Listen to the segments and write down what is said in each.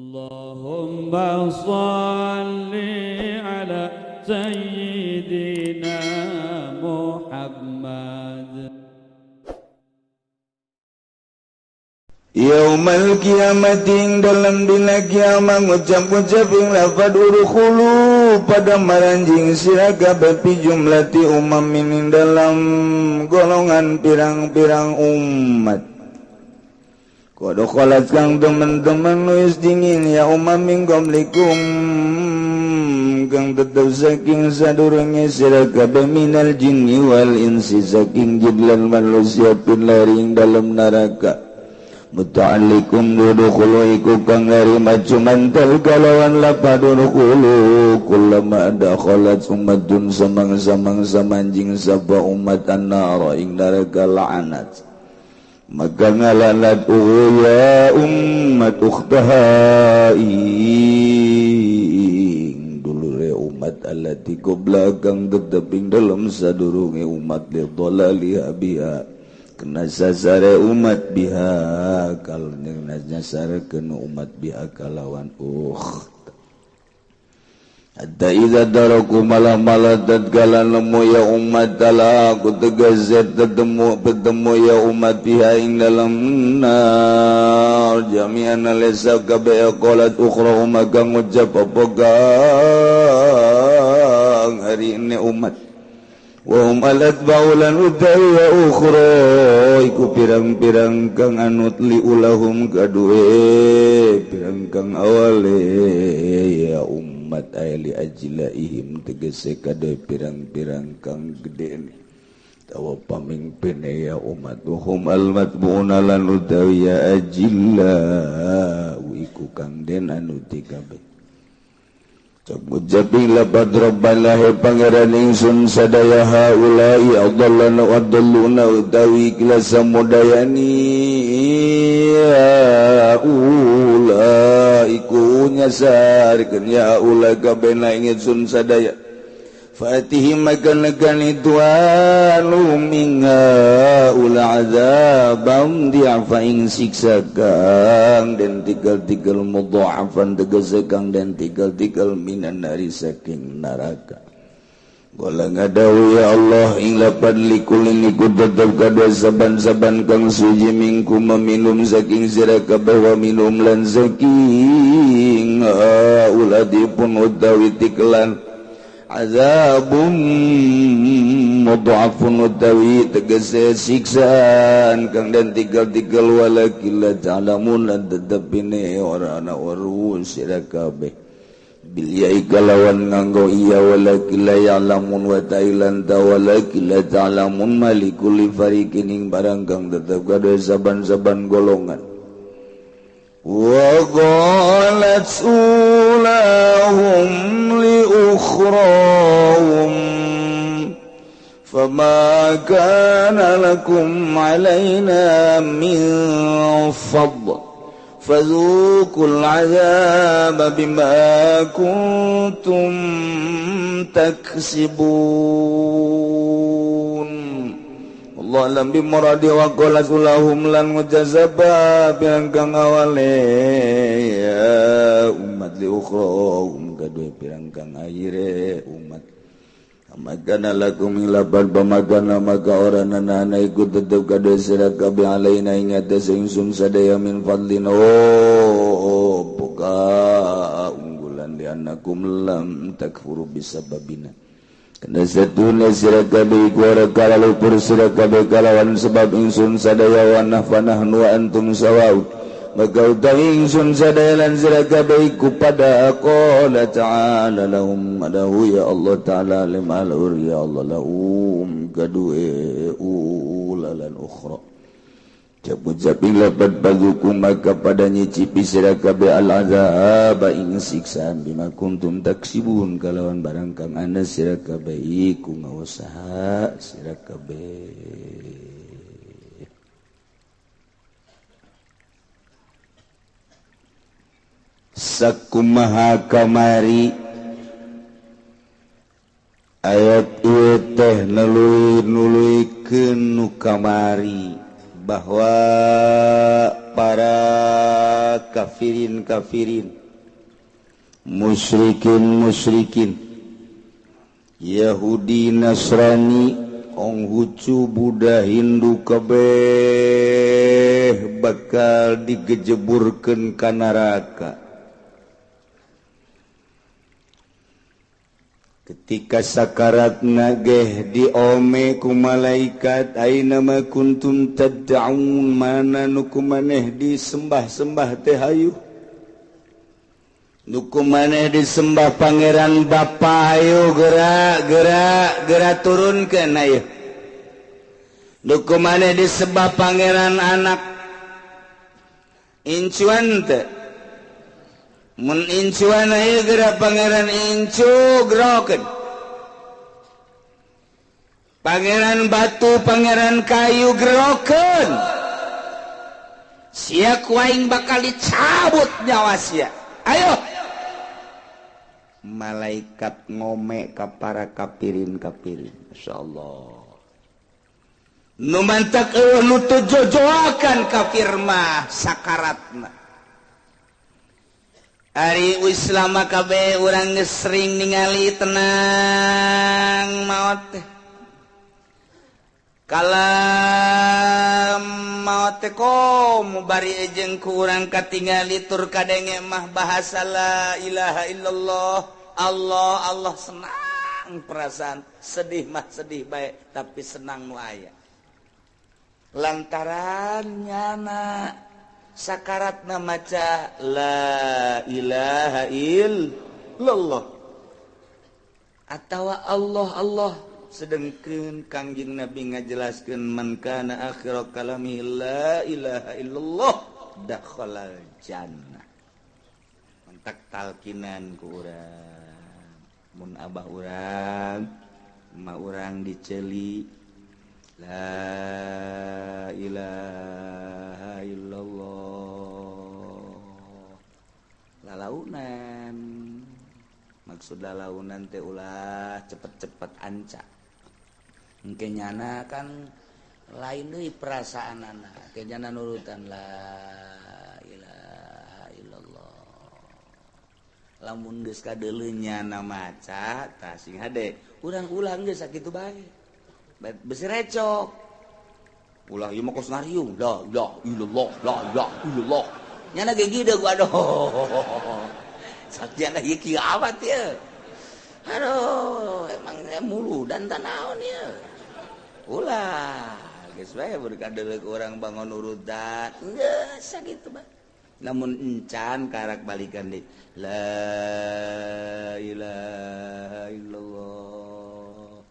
اللهم صل على سيدنا محمد. Yaumal kiamat ing dalam dina kiamat ngucap-ngucap ing lafad udkhulu pada maranjing sira kabeh fi jumlati umamin ing dalam golongan pirang-pirang umat. Qad khalat kang teman-teman wis dingin ya umamin qablikum kang tetep saking sadurunge sira kabeh minal jinni wal insi saking jin lan manusia pinlari ing dalam neraka. Muta'allikum dudukhulu iku kang ngari maju mantel kalawan lapadudkhulu kullama dakhalat ummatun samang-samang samanjing sapa umat an-nara ing neraka la'anat maka ngalanat ya ummat ukhtaha ing dulure umat allati qabla kang tetep ing dalem sadurunge umat li dhalaliha biha kena sasare umat biha kal nyasarkeun umat biha kalawan ukht hatta idza daraku malah tatkala nemu ya umat ala ku tegas tetemu ya umat biha ing dalam nar jami'an laysa kabe qalat ukhra maka ngucap apa kang hari ini umat wa hum alatba'u lan utawi wa ukhra iku pirang-pirang kang anut li ulahum kadue pirang kang awale ya umat ay li ajlaihim tegese kadue pirang-pirang kang gede tawa pamimpin ya umat wa hum almatbu'una lan utawi ya ajilla iku kang den anuti kabeh. Ucaping lapad rabbana he pangeran ingsun sadaya haulai adallana wa adalluna utawi kila samudayani ya ula iku nyasarkeun ya ula kabehna ingsun sadaya fatihim makan tuanu minga ula azabam diafa ing siksa kang den tigal-tigal mudha'afan tegese kang den tigal-tigal minan nari saking neraka. Gola ngadawu ya Allah ing lapad likulin iku tetep kadua saban-saban kang suci mingkum meminum saking sira kabeh wa minum lan saking ula dipun utawi tiklan azabum mudha'afun utawi tegese siksaan kang den tigal-tigal walakin la ta'lamun lan tetepine ora ana weruh sira kabeh bil ya'i kalawan nganggo iya walakin la ya'lamun wa ta'ilan ta walakin la ta'lamun malikul fariqin ing barang kang tetep kadue saban-saban golongan. Wa qalat ulahum li ukhrahum fama kana lakum alaina min fadl fadhuqul azaba bima kuntum taksibun. Allah lam bimuradi wa qala lahum lan mujazaba pirang kang awale ya umat li ukhra kadue pirang kang akhire umat magana lakum laban pamagana maka ora nana iku tetep kadue sira kabeh alaina ing atase ingsun sadaya min fadlin oh buka unggulan li annakum lam takfuru bisababina kena satuna sira kabeh iku ora kalalupur sira kabeh kalawan sebab ingsun sadaya wa nahnu wa antum sawaun maka utawi ingsun sadaya lan sira kabeh iku pada qala ta'ala lahum adahu ya Allah ta'ala limalur ya Allah lahum kadue ulalan ukhra Jabu-jabing lapat baguku maka pada nyicipi sira kabeh al-azab ing siksaan bima kuntum taksibun kalawan barang kang ana sira kabeh iku ngausaha sira kabeh. Sakumaha kamari ayat ieu teh nului-nuluikeun nu kamari bahwa para kafirin kafirin musyrikin musyrikin Yahudi Nasrani Konghucu Buddha Hindu kabeh bakal digejeburkeun ka neraka. Ketika sakaratna geh diome ku malaikat aina ma kuntum tad'un mana nu kumaneh disembah-sembah teh hayu nu kumaneh disembah pangeran bapa hayu gerak gerak gerak turunkeun hayu nu kumaneh disembah pangeran anak incuan teh mun incuan ayo gerak pangeran incu gerokeun pangeran batu pangeran kayu gerokeun sia ku aing bakal dicabut nyawa sia ayo malaikat ngome ka para kafirin kafirin masyaallah nu mantak eueuh nu teu jojoakan kafir mah sakaratna. Ari Islam kabeh urang geus sering ningali tenang maot teh. Kalam maot teh komo bari jeung ku urang katingali tur kadenge mah bahasa la ilaha illallah Allah Allah senang perasaan sedih mah sedih bae tapi senang nu aya. Lantaran nyana sakaratna maca la ilaha illallah atawa Allah Allah sedengkeun Kangjeng Nabi ngajelaskeun man kana akhiru kalami la ilaha illallah dakhalal jannah. Mantak talkinan ku urang mun abah urang emak urang diceli la ilaha illallah lalaunan maksud lalaunan teh ulah cepet-cepet anca engke nyana kan lain deui perasaanana ke nyana nurutan la ilaha illallah lamun geus kadeuleu nyana maca tah sing hade urang ulang geus sakitu bae besi recok ulah ieu mah kos ngariung la ilaha illallah la ilaha illallah nyana ge gideg aduh sakiana ieu kieu amat ieu aduh emang mulu dan tanaon ieu ulah geus bae berkadeuleu urang bangun urutan geus sakitu bae lamun encan karak balikan deui la ilaha illallah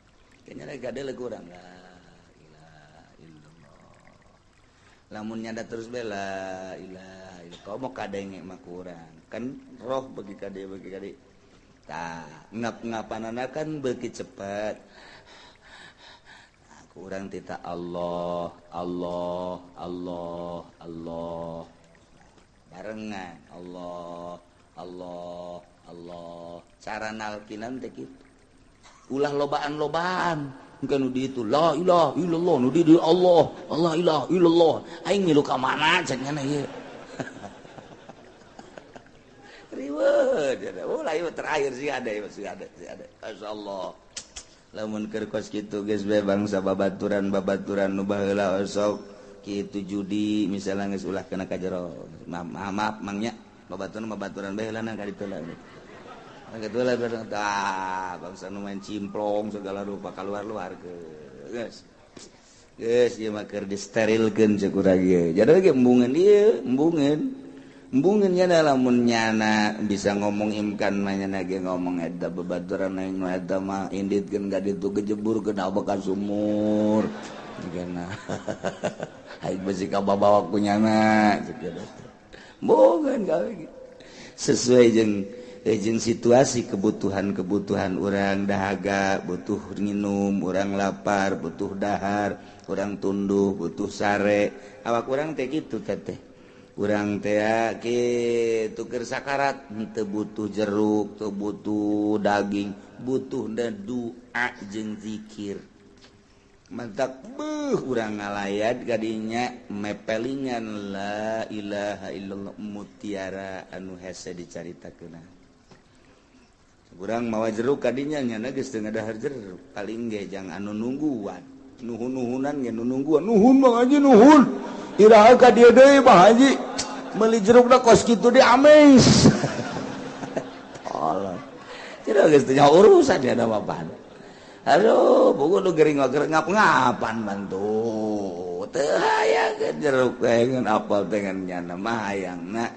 kayaknya lagi ada lagi orang la ilaha illallah lamun nyada terus bela ilaha illallah kau mau kadenge mah kurang kan roh bagi kade tah ngap-ngapanana kan bagi cepat kurang tita Allah Allah Allah Allah barengan Allah Allah Allah cara nalkinan teh kitu ulah lobaan-lobaan bukan nu di itu la ilaha illallah nu di Allah Allah ilaha illallah aing milu ka mana cek nyana ieu riweuh ulah ieu terakhir sih ada sih ada sih ada masyaallah lamun keur kos kitu geus bae bangsa babaturan-babaturan nu baheula osok kitu judi misalnya geus ulah kena ka jero maaf maaf mangnya babaturan-babaturan bae heula ka ditu lah ketua lah bangsa nu main cimplong segala rupa keluar-luar ke geus geus ieu mah keur disterilkeun ceuk urang ieu jadi ge embungeun ieu embungeun embungeun nya lamun nyana bisa ngomong imkan mah nyana ge ngomong eta babaturan aing mah eta mah inditkeun ka ditu gejeburkeun ka sumur jigana aing besi ka babawa ku nyana ceuk embungeun gawe sesuai jeung jeung situasi kebutuhan-kebutuhan orang dahaga butuh minum, orang lapar butuh dahar, orang tunduh butuh sare awak orang teh kitu teh urang teh kitu keur sakarat teu butuh jeruk, teu butuh daging, butuh doa jeung zikir. Mantak beuh urang ngalayat kadinya mepelingan la ilaha illallah mutiara anu hese dicaritakeun. Urang mawa jeruk kadinya nyana geus teu ngadahar jeruk, paling ge jang anu nungguan. Nuhun-nuhunan ge nu nungguan. Nuhun Bang Haji nuhun. Iraha ka dieu deui Bang Haji. Meuli jerukna kos kitu di ames. Tolong. Tidak geus teu urusan ya ada apa-apa. Aduh, buku nu gering ngap-ngapan bantu. Teu hayang jeruk teh apal teh nyana mah hayangna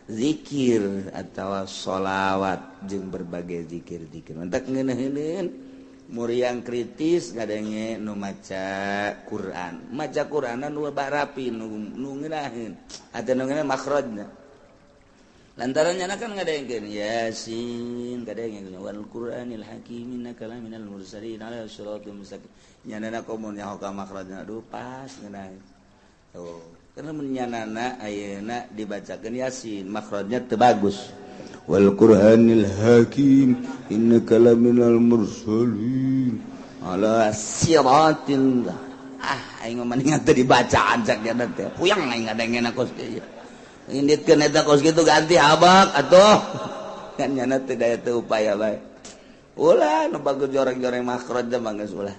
zikir atawa sholawat jeung berbagai zikir-zikir. Mantak ngeunaheun muriang kritis ngadenge nu maca Quran. Maca Qur'anna nu barapi nu ngeunaheun. Atuh nu ngeunaheun makhrajna. Lantaran nyana kan ngadengkeun Yasin, kadengkeun wal Qur'anil Hakim innaka laminal mursalin ala siratal mustaqim. Nyanana komo nyaho ka makhrajna aduh pas ngeunah. Tuh, karena menyanana ayeuna dibacakeun Yasin, makhrajna teu bagus. Wal Qur'anil Hakim innaka laminal mursalin ala siratil ah aing mah mendingan teu dibacaan cak nyana teh. Puyang aing ngadengkeun kos kieu. Inditkeun eta kos kitu ganti abak atuh kan nyana teu daya teu upaya bae. Ulah nu bagus joreng-joreng makhraj mah geus ulah.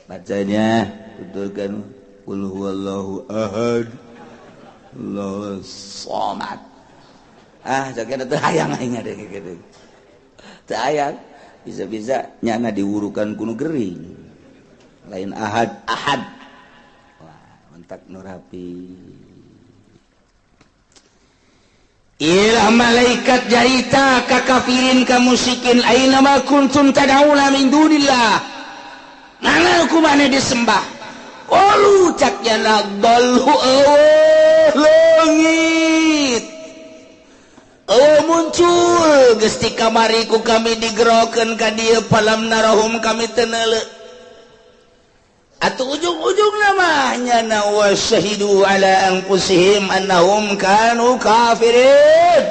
Bacanya tuturkeun qul huwallahu ahad Allahus samad. Ah jaga teu hayang aing ngadenge kitu. Teu hayang bisa-bisa nyana diwurukan ku nu gering. Lain ahad ahad. Wah, mentak nu rapi. Ilah malaikat jarita ka kafirin ka musyrikin aina ma kuntum tad'una min dunillah. Mana ku maneh disembah? Qalu cak jana dallu leungit. Eueuh muncul geus ti kamari ku kami digerokeun ka dieu palam narahum kami teu neuleuh. Atuh ujung-ujungna mah nyana wasyahidu ala anfusihim annahum kanu kafirin.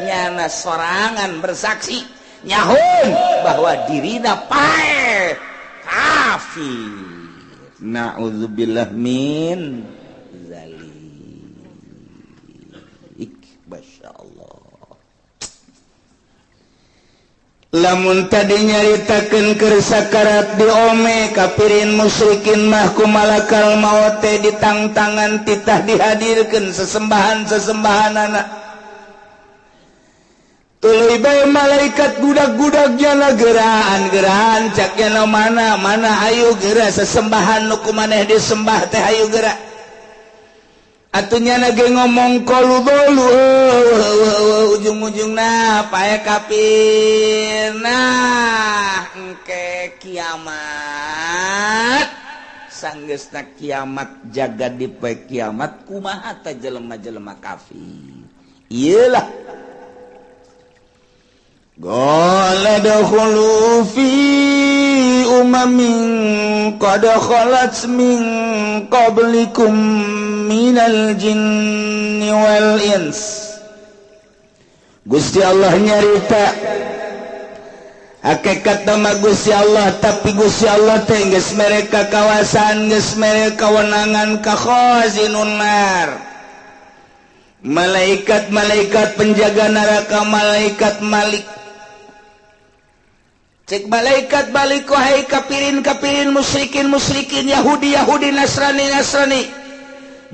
Nyana sorangan bersaksi nyahun bahwa dirina paeh kafir. Na'udzubillah min zalik. Masyaallah. Lamun tadi nyaritakeun keur sakarat diome kafirin musyrikin mah ku malakal maut teh ditangtangan titah dihadirkeun sesembahan-sesembahanana. Tuluy bae malaikat gudag-gudagnya na geraan-geraan cak nya mana mana hayu geura sesembahan nu ku maneh disembah teh hayu geura. Atuh nyana ge ngomong kolu bolu ujung-ujungna pae kafir. Nah engke kiamat sanggeusna kiamat jaga di poe kiamat kumaha ta jelema-jelema kafir. Ieu lah qala dakhulu fi umamin qad khalat min qablikum minal jinni wal ins. Gusti Allah nyarita hakikat nama Gusti Allah, tapi Gusti Allah teh geus mereka kawasan, geus mereka kewenangan ka khazinun nar. Malaikat-malaikat penjaga neraka, malaikat Malik. Cek malaikat balik wahai kafirin-kafirin, musyrikin-musyrikin, Yahudi-Yahudi, Nasrani-Nasrani,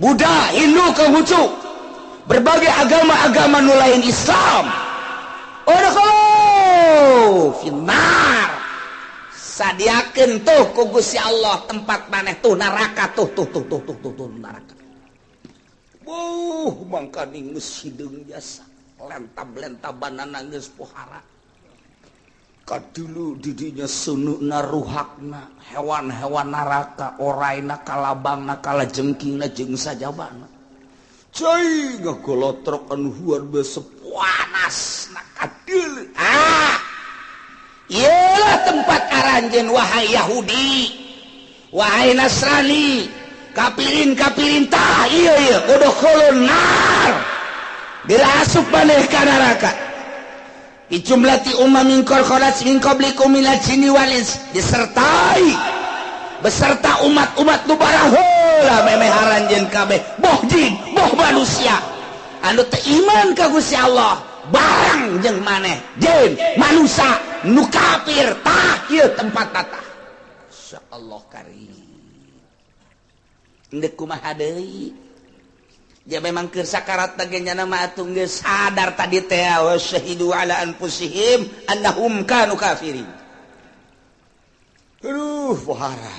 Buddha, Hindu, Konghucu, berbagai agama-agama nu lain Islam. Udkhulu finnar. Sadiakeun tuh ku Gusti Allah tempat maneh tuh neraka tuh tuh tuh tuh tuh tuh, tuh neraka. Wuh, mangkaning geus hideung jasa, lentab-lentabanana geus pohara. Kadulu didinya sunukna ruhakna hewan-hewan neraka oraina kalabangna kalajengkingna jeung sajabana. Cai ngagolotrok anu luar biasa panas na kadulu. Ah! Iyalah tempat aranjeun wahai Yahudi, wahai Nasrani, kafirin-kafirin tah ieu ieu udkhulun nar. Dirasup maneh ka neraka. Ijumlati umamin qad khalat min qablikum minal jinni wal ins, disertai beserta umat-umat nu baraheula memeh aranjeun kabeh boh jin boh manusia anu teu iman ka Gusti Allah barang jeung maneh jin manusia nu kafir tah ieu tempat tata. Insyaallah karim. Endek kumaha deui? Ya memang keur sakarat ge nyana mah atuh geus sadar tadi teh wa syahidu ala anfusihim annahum kanu kafirin. Aduh, pohara.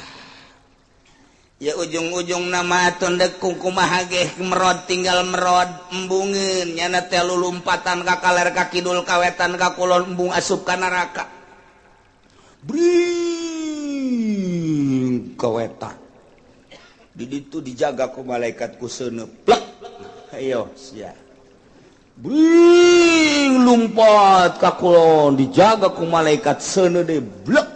Ya ujung-ujung nama atuh ndek kumaha ge merod tinggal merod embungeun nyana teh lulumpatan ka kaler ka kidul ka wetan ka kulon embung asup ka neraka. Bring ka wetan. Di ditu dijaga ku malaikat ku seuneu plek. Ayo sia. Bring lumpat ka kulon dijaga ku malaikat seuneu deui blek.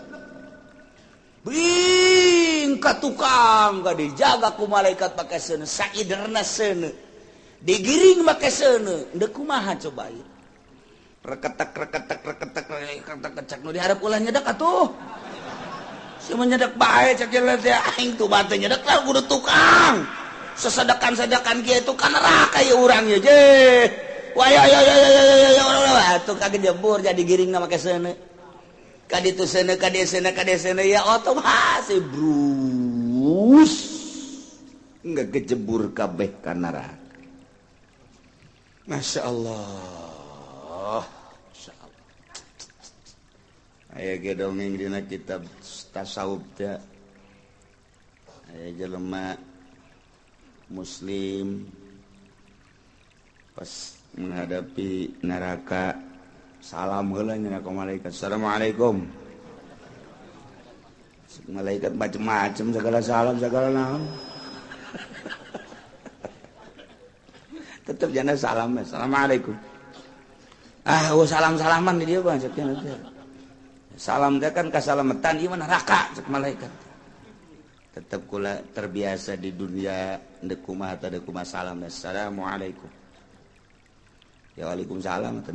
Bring ka tukang ka dijaga ku malaikat make seuneu saiderna seuneu. Digiring make seuneu deuk kumaha coba ieu. Reketek reketek reketek reketek cek nu dihareup ulah nyedak atuh. Si menyedak bae cek teh aing tuh batu nyedak lah kudu tukang. Sesedekan-sedekan kieu itu ka neraka ieu urang ieu je. Wah ya ya ya ya ya atuh kagejebur jadi giringna make seuneu. Ka ditu seuneu ka dieu seuneu ka dieu seuneu ya otomatis brus. Enggak kejebur kabeh ka neraka. Masya Allah. Aya ge dongeng dina kitab tasawuf teh aya jelema muslim pas menghadapi neraka salam heula nya ka malaikat assalamualaikum. Malaikat macem-macem segala salam segala naon. Tetep jana salam assalamualaikum. Ah, oh salam-salaman di dia bang cek. Salam teh kan kasalamatan ieu mah neraka cek malaikat. Tetep kula terbiasa di dunia deuk kumaha teh deuk kumaha salam assalamualaikum. Ya waalaikumsalam.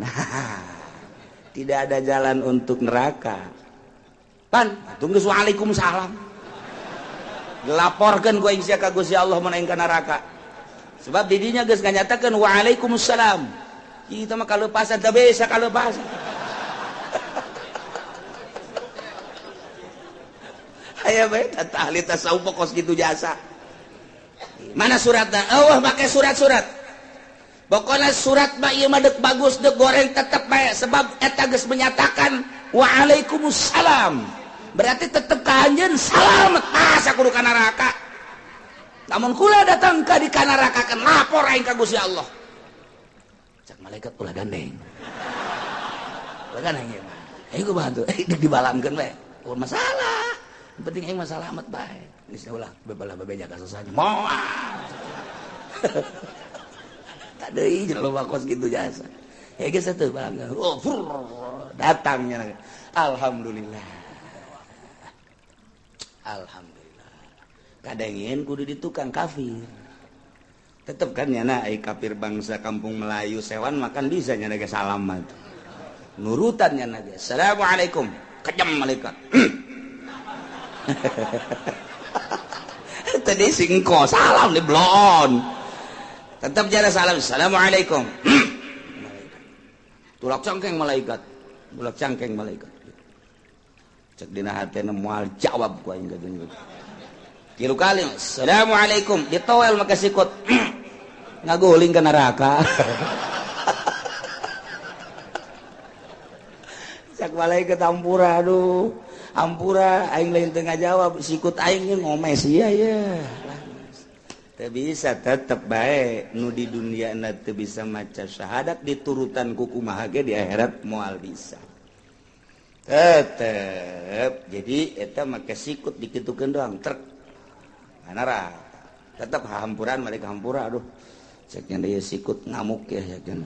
Tidak ada jalan untuk neraka. Pan, atuh geus waalaikumsalam. Dilaporkeun ku aing sia ka Gusti Allah mun aing ka neraka. Sebab di dinya geus nganyatakeun waalaikumsalam. Kita mah kalepasan teu bisa kalepasan. Aya bae tata ahli tasawuf kos kitu jasa. Mana suratna? Eueuh make surat-surat. Pokona surat mah ieu mah deuk bagus deuk goreng tetep bae sebab eta geus menyatakan waalaikumsalam. Berarti tetep ka anjeun salamet masa kudu ka neraka. Lamun kula datang ka di ka neraka kan lapor aing ka Gusti Allah. Cak malaikat ulah gandeng. Ulah gandeng ieu mah. Aing ku bantu deuk dibalangkeun bae. Eueuh masalah. Penting aing masalah amat bae. Geus ulah bebalah bebeja ka susahnya. Moal. Tak deui jeung loba kos kitu jasa. Ya geus atuh balangkeun. Oh, datangnya. Alhamdulillah. Alhamdulillah. Kadangin kudu di tukang kafir. Tetep kan nyana ai kafir bangsa kampung Melayu sewan makan bisa nyana ge salam mah. Nurutan nyana ge. Assalamualaikum. Kejam malaikat. Tadi singko salam di blon. Tetap jalan salam. Assalamualaikum. Tulak cangkeng malaikat. Tulak cangkeng malaikat. Cek dina hatena moal jawab ku aing geuning. Tilu kali assalamualaikum ditowel make sikut. Ngaguling ke neraka. Cek malaikat ampura aduh. Ampura aing lain teu ngajawab sikut aing ngomes ieu ya. Teu bisa tetep bae nu di dunia na teu bisa maca syahadat diturutan ku kumaha ge di akhirat moal bisa. Tetep jadi eta make sikut dikitukeun doang trek. Neraka. Tetep hampuran mereka hampura aduh. Cek nya deui sikut ngamuk ya cek.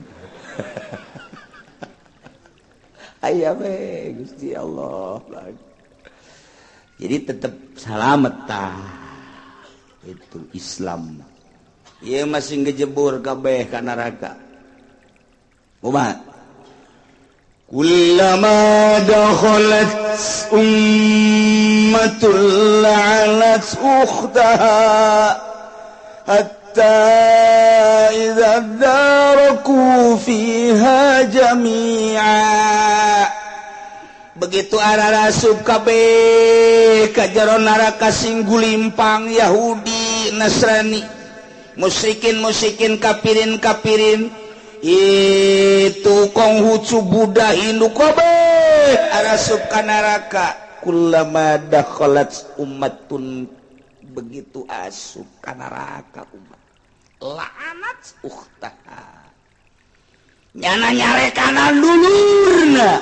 Aya we Gusti Allah. Jadi tetap salamet tah. Itu Islam. Ieu masih ngejebur kabeh ka neraka. Kumaha? Kullama dakhalat ummatun la'anat ukhtaha hatta idza daraku fiha jami'a. Begitu arah asup kabeh ka jero neraka sing gulimpang Yahudi, Nasrani, musyrikin musyrikin, kafirin kafirin, itu Konghucu, Buddha, Hindu, kabeh arasup ka neraka. Kullama dakhalat ummatun, begitu asup ka neraka umat, la'anat ukhtaha, nyana nyarekanan dulurna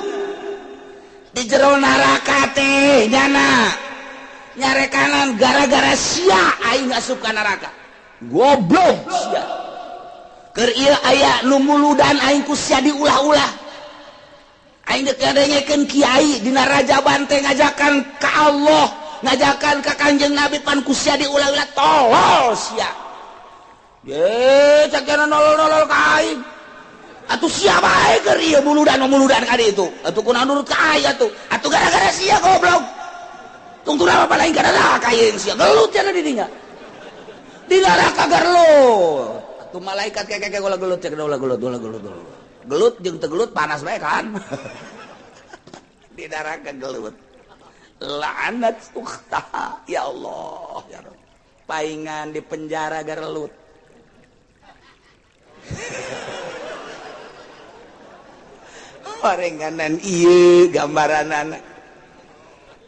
di jero neraka teh, nyana nyarekanan gara-gara sia aing asup ka neraka, goblok sia, keur ieu aya nu muludan aing ku sia diulah-ulah, aing deuk ngadengekeun kiai dina Rajaban teh ngajakan ka Allah, ngajakan ka Kanjeng Nabi, pan ku sia diulah-ulah, tolol sia. Ye cak jana nolol-nolol ka aing. Atuh sia bae keur ieu muludan-muludan ka ditu. Atuh kunaon nurut ka aing atuh. Atuh gara-gara sia goblok. Tungtung apa lain ka neraka aing sia. Gelut cenah di dinya. Di neraka gelut. Atuh malaikat keke ulah gelut cek ulah gelut ulah gelut. Gelut jeung teu gelut panas bae kan. Di neraka gelut. La'anat ukhtaha. Ya Allah ya Rabb. Paingan di penjara gelut. Orenganan ieu gambaran anak.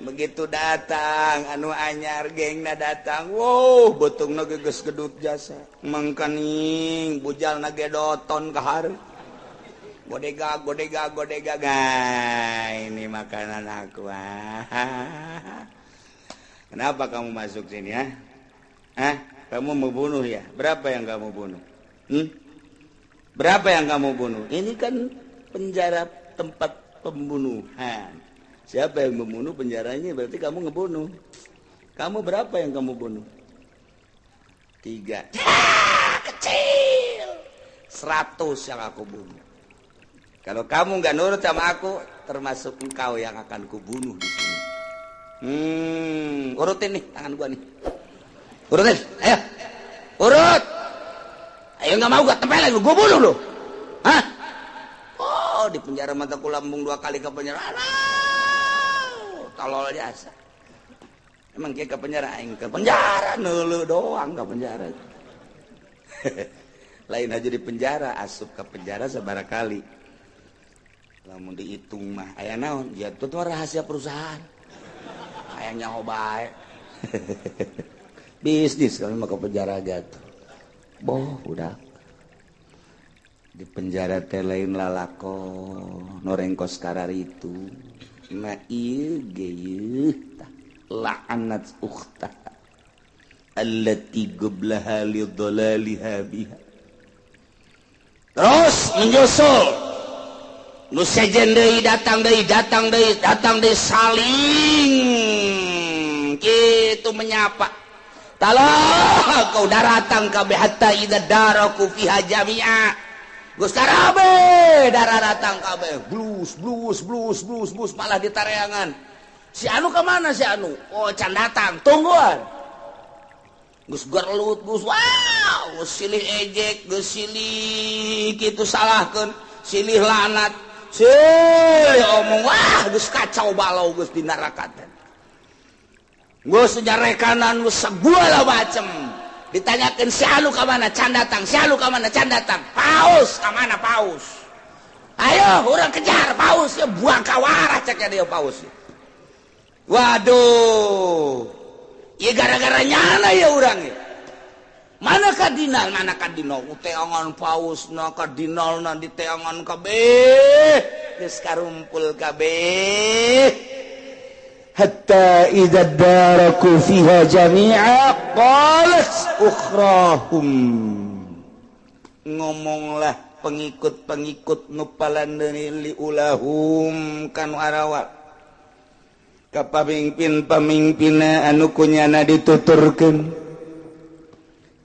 Begitu datang anu anyar gengna datang, wow beutungna geus gedut jasa. Mangkaning bujalna ge doton ka hareup. Godega godega godega, ini makanan aku. Kenapa kamu masuk sini ya? Hah? Kamu mau bunuh ya? Berapa yang kamu bunuh? Hmm? Berapa yang kamu bunuh? Ini kan penjara tempat pembunuhan. Siapa yang membunuh penjaranya berarti kamu ngebunuh. Kamu berapa yang kamu bunuh? 3. Ah, kecil. 100 yang aku bunuh. Kalau kamu nggak nurut sama aku, termasuk engkau yang akan kubunuh di sini. Urutin nih tangan gua nih. Urutin, ayo. Urut. Ayo nggak mau gua tempelin, gua bunuh lu. Hah? Oh, di penjara mata kulambung 2 kali ke penjara. Aduh, tolol jasa. Emang kayak ke penjara, aing ke penjara neuleuh doang ke penjara. Lain aja di penjara, asup ke penjara sabaraha kali. Lamun dihitung mah aya naon? Ya itu tuh rahasia perusahaan. Aya nyaho bae. Bisnis kami mah ke penjara gitu. Boh, udah. Di penjara teh lain lalako norengkos karar itu. Na ieu ge ieu tah la'anat ukhta allati qablaha li dhalaliha biha. Terus menyusul nu sejen deui datang deui datang deui datang deui saling kitu menyapa. Talah kau daratang kabeh hatta idza daraku fiha jami'a. Geus karabe darah datang kabeh blus blus blus blus blus malah ditareangan. Si anu ka mana si anu? Oh can datang, tungguan. Geus gerlut geus wow, geus silih ejek, geus silih kitu salahkeun, silih lanat, silih omong, wah geus kacau balau geus di neraka teh. Geus nyarekanan geus segala macem. Ditanyakeun si anu ka mana can datang, si anu ka mana can datang, paus ka mana paus. Ayo urang kejar paus, ya buang kawarah cek dia paus. Waduh, ieu gara-gara nyana ya urang ieu. Mana kardinal, uteangan paus na kardinal na diteangan kabeh, geus karumpul kabeh. Hatta idza daraku fiha jami'a qalat ukhrahum. Ngomonglah pengikut-pengikut nu palandeuni liulahum kanu arawal. Ka pamimpin-pamimpinna anu kunyana dituturkeun.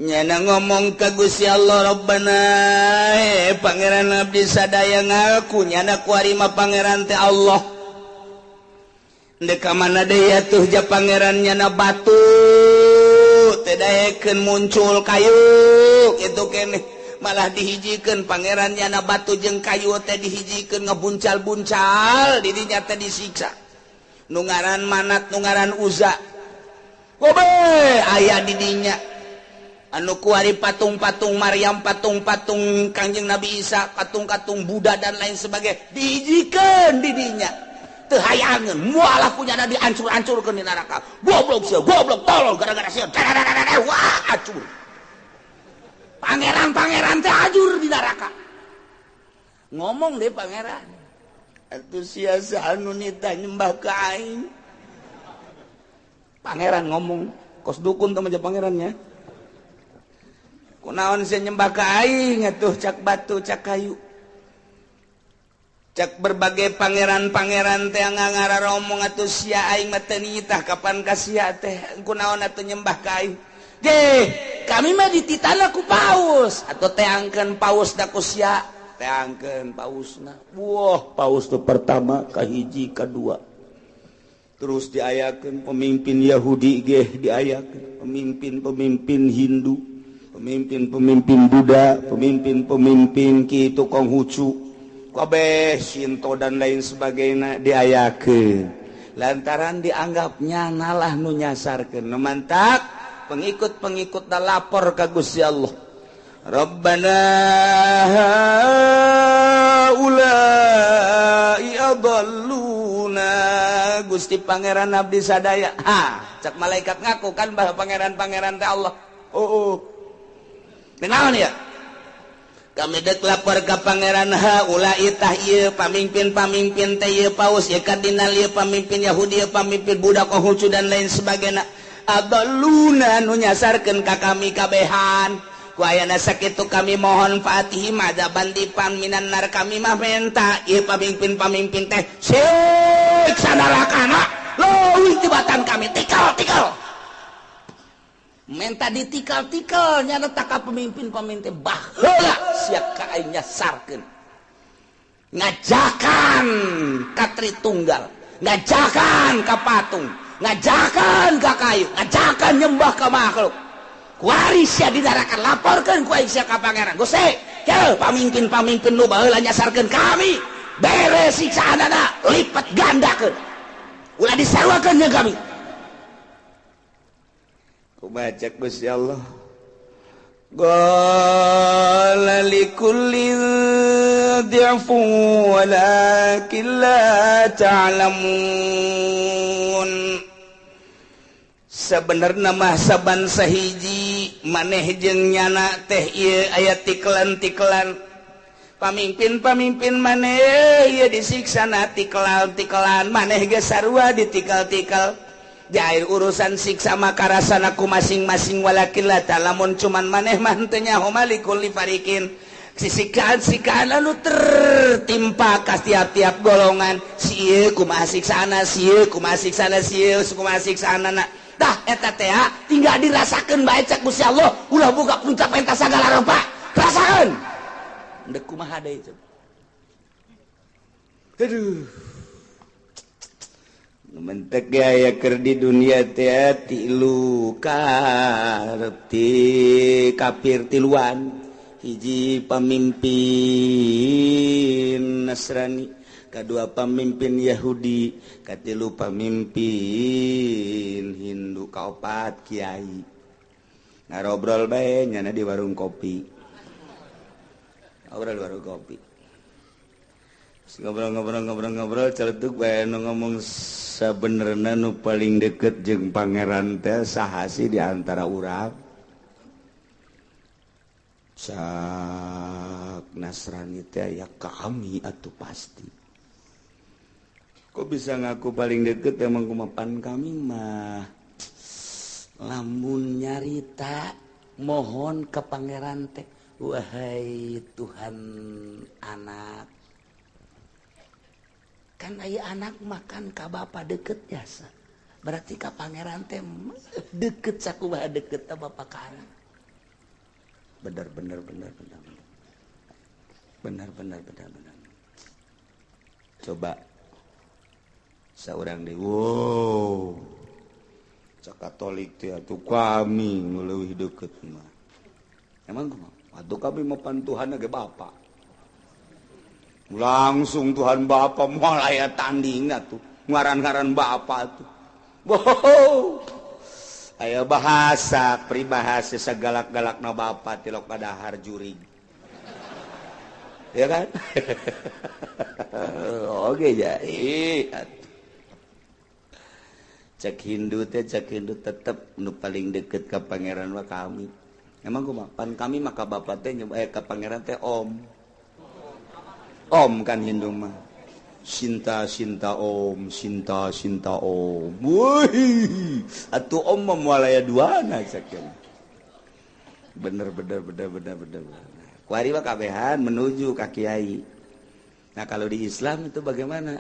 Nyana ngomong ka Gusti Allah, Rabbana Pangeran abdi sadaya ngaku nyana kuari mah Pangeran teh Allah. Ndek ka mana deui atuh ja Pangeran nyana batu teh daekeun muncul kayu kitu keneh malah dihijikeun Pangeran nyana batu jeung kayu teh dihijikeun ngebuncal-buncal didinya teh disiksa. Nu ngaran Manat, nu ngaran Uza. Gobe aya di dinya. Anu kuari patung-patung Maryam, patung-patung Kangjeng Nabi Isa, patung-patung Buddha dan lain sebagainya dihijikeun di dinya. Teu hayangeun, mualah kunyana diancur-ancurkeun di neraka. Goblok sia, goblok tolol gara-gara sia. Wah, acur. Pangeran-pangeran teh ajur di neraka. Ngomong deh pangeran. Atuh sia anu nita nyembah ka aing. Pangeran ngomong, kos dukun teh mah pangerannya. Kunaon sia nyembah ka aing atuh cak batu cak kayu. Cak berbagai pangeran-pangeran teh ngararomong atuh sia aing mah teu nitah kapan ka sia teh kunaon atuh nyembah ka aing. Deh, kami mah dititana ku paus atau teangkeun paus da ku sia, teangkeun pausna. Wah, paus tu pertama kahiji kadua. Terus diayakeun pemimpin Yahudi geh diayakeun, pemimpin-pemimpin Hindu, pemimpin-pemimpin Buddha, pemimpin-pemimpin Ki Konghucu, kabeh Shinto dan lain sebagainya diayakeun. Lantaran dianggapnya nalah nu nyasarkeun. Nu mantak pengikut-pengikut da lapor ka Gusti Allah. Rabbana haula'i adalluna. Gusti Pangeran abdi sadaya. Ha, cak malaikat ngaku kan bahwa pangeran-pangeran teh Allah. Oh, oh. Kenaon ya? Kami dek lapor ka Pangeran haula'i tah ieu pamimpin-pamimpin teh ieu paus ieu kardinal ieu pamimpin Yahudi ieu pamimpin Buddha Konghucu dan lain sebagainya. Adalluna nu nyasarkeun ka kami kabehan. Ku ayana sakitu kami mohon faatihi madzaban dipan minan nar kami mah menta ieu pamimpin-pamimpin teh siksa narakana leuwih tibatan kami tikal-tikal. Menta ditikal-tikal nyana taka pemimpin-pemimpin baheula sia ka aing nyasarkeun. Ngajakan ka Tritunggal, ngajakan ka patung, ngajakan ka kayu, ngajakan nyembah ka makhluk. Kuari sia di neraka laporkeun ku aing sia ka Pangeran. Gusti, kieu pamimpin-pamimpin nu baheula nyasarkeun kami, bere siksaanana lipat gandakeun. Ulah disaruakeun jeung kami. Kumaha cek Gusti Allah? Qala likulli di'fun walakin la ta'lamun. Sebenarnya mah saban sahiji maneh jeung nyana teh ieu aya tiklan-tiklan. Pamimpin-pamimpin maneh ieu disiksana tiklan-tiklan, maneh ge sarua ditikal-tikal. Jair urusan siksa maka rasana ku masing-masing walakin la ta'lamun cuman maneh mah henteu nyaho malikul li farikin. Sikaan-sikaan anu tertimpa ka tiap-tiap golongan. Si ieu kumaha siksana, si ieu kumaha siksana, si ieu kumaha siksana. Tah eta teh tinggal dirasakeun bae cek Gusti Allah, ulah buka puncak pentas sagala rupa. Rasakeun. Ndek kumaha deui coba. Aduh. Mentek gaya keur di dunia teh tilu karep ti kafir tiluan. Hiji pamimpin Nasrani, kadua pamimpin Yahudi, katilu pamimpin Hindu, kaopat kiai. Ngarobrol bae nyana di warung kopi. Ngobrol di warung kopi. Ngobrol-ngobrol-ngobrol-ngobrol celetuk bae nu ngomong sabenerna nu paling deket jeung pangeran teh saha sih di antara urang? Cak Nasrani teh ya kami atuh pasti. Kok bisa ngaku paling deket emang kumapan kami mah lamun nyarita mohon ke pangeran teh, wahai Tuhan anak. Kan aya anak makan ka bapa deket jasa. Berarti ka pangeran teh deket sakumaha deket ta bapa ka anak. Benar benar benar benar. Benar benar benar benar. Coba seorang deui. Wow. Cak Katolik teh atuh kami nu leuwih deukeut mah. Emang kumaha? Atuh kami mah pan Tuhan ge Bapa. Langsung Tuhan Bapa moal aya tanding atuh. Ngaran-ngaran Bapa atuh. Wow. Aya bahasa peribahasa sagalak-galakna bapa tilok padahar jurig. Ya kan? Oke ja. Cek Hindu teh cek Hindu tetep nu paling deket ka pangeran mah kami. Emang kumaha? Pan kami mah ka bapa teh ka pangeran teh om. Om kan Hindu mah. Sinta sinta om, sinta sinta om. Woi, atuh om mah moal aya duana cek. Bener bener bener bener bener. Kuari mah kabehan menuju ka kiai. Nah, kalau di Islam itu bagaimana?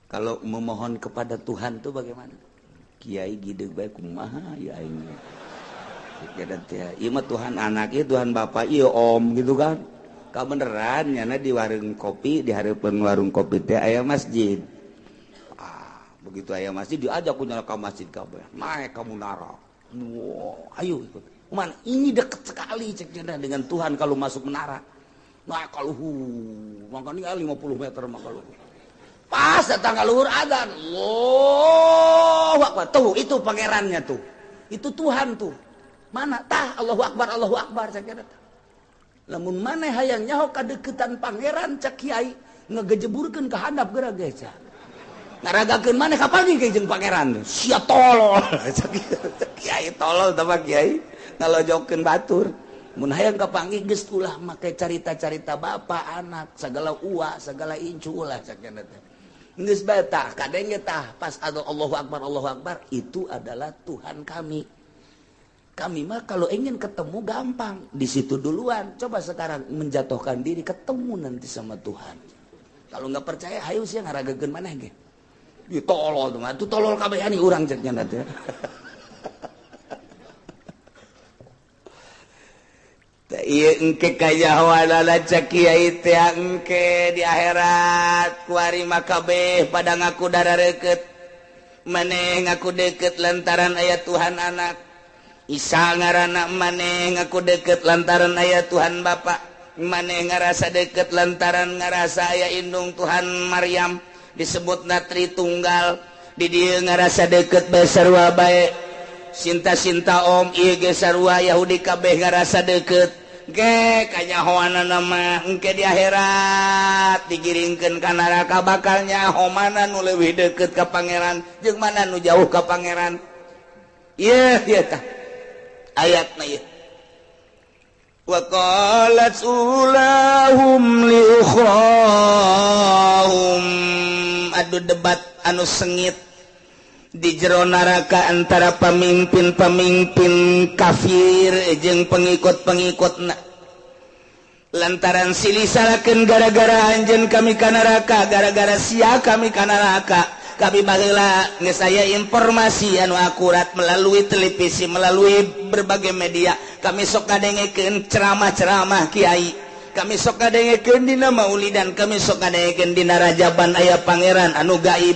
Kalau memohon kepada Tuhan tuh bagaimana? Kiai gideg bae kumaha ya aing. Ieu mah Tuhan anak, ieu Tuhan bapak, ieu om gitu kan. Kabeneran nyana di warung kopi, di hareupeun warung kopi teh aya masjid. Ah, begitu aya masjid diajak ku nyala ka masjid kabeh. Naik ka munara. Wow, ayo ikut. Man, ini deket sekali cek dengan Tuhan kalau masuk menara. Naik ka luhur, makanya 50 meter maka luhur. Pas datang ke luhur adzan. Allahu Akbar. Tuh, itu pangerannya tuh. Itu Tuhan tuh. Mana tah Allahu Akbar, Allahu Akbar cek eta. Lamun maneh hayang nyaho kadeukeutan pangeran cek kiai ngegejeburkeun ka handap geura ge cak. Ngaragakeun maneh kapanggih ge jeung pangeran. Sia tolol cek kiai tolol tah mah kiai ngalojokeun batur. Mun hayang kapanggih geus ulah make carita-carita bapa anak sagala uwa sagala incu ulah cek teh. Geus bae tah kadenge tah pas Allahu Akbar Allahu Akbar itu adalah Tuhan kami. Kami mah kalau ingin ketemu gampang, di situ duluan. Coba sekarang menjatuhkan diri ketemu nanti sama Tuhan. Kalau nggak percaya, hayu sih ngaragakeun maneh ge. Ieu tolol tuh, atuh tolol kabehan urang cek nya teh. Teh ieu engke kajahoanana cek kiai teh engke di akhirat kuari mah kabeh pada ngaku darareukeut. Maneh ngaku deukeut lantaran aya Tuhan anak. Isa ngaranna maneh ngaku deket lantaran aya Tuhan Bapa, maneh ngarasa deket lantaran ngarasa aya indung Tuhan Maryam disebut natri tunggal di dieu ngarasa deket bae sarua bae sinta-sinta om ieu ge sarua Yahudi kabeh ngarasa deket ge kanyahoanana mah engke di akhirat digiringkeun ka neraka bakal nyaho mana nu leuwih deket ka pangeran jeung mana nu jauh ka pangeran. Ieu ieu tah ayatna ieu. Wa qalat ulahum li ukhrahum, adu debat anu sengit di jero neraka antara pemimpin-pemimpin kafir jeung pengikut-pengikutna lantaran silih salakeun gara-gara anjeun kami ka neraka, gara-gara sia kami ka neraka. Kami baheula geus aya informasi anu akurat melalui televisi, melalui berbagai media. Kami sok ngadengekeun ceramah-ceramah kiai, kami sok ngadengekeun dina maulidan, kami sok ngadengekeun dina rajaban aya pangeran anu gaib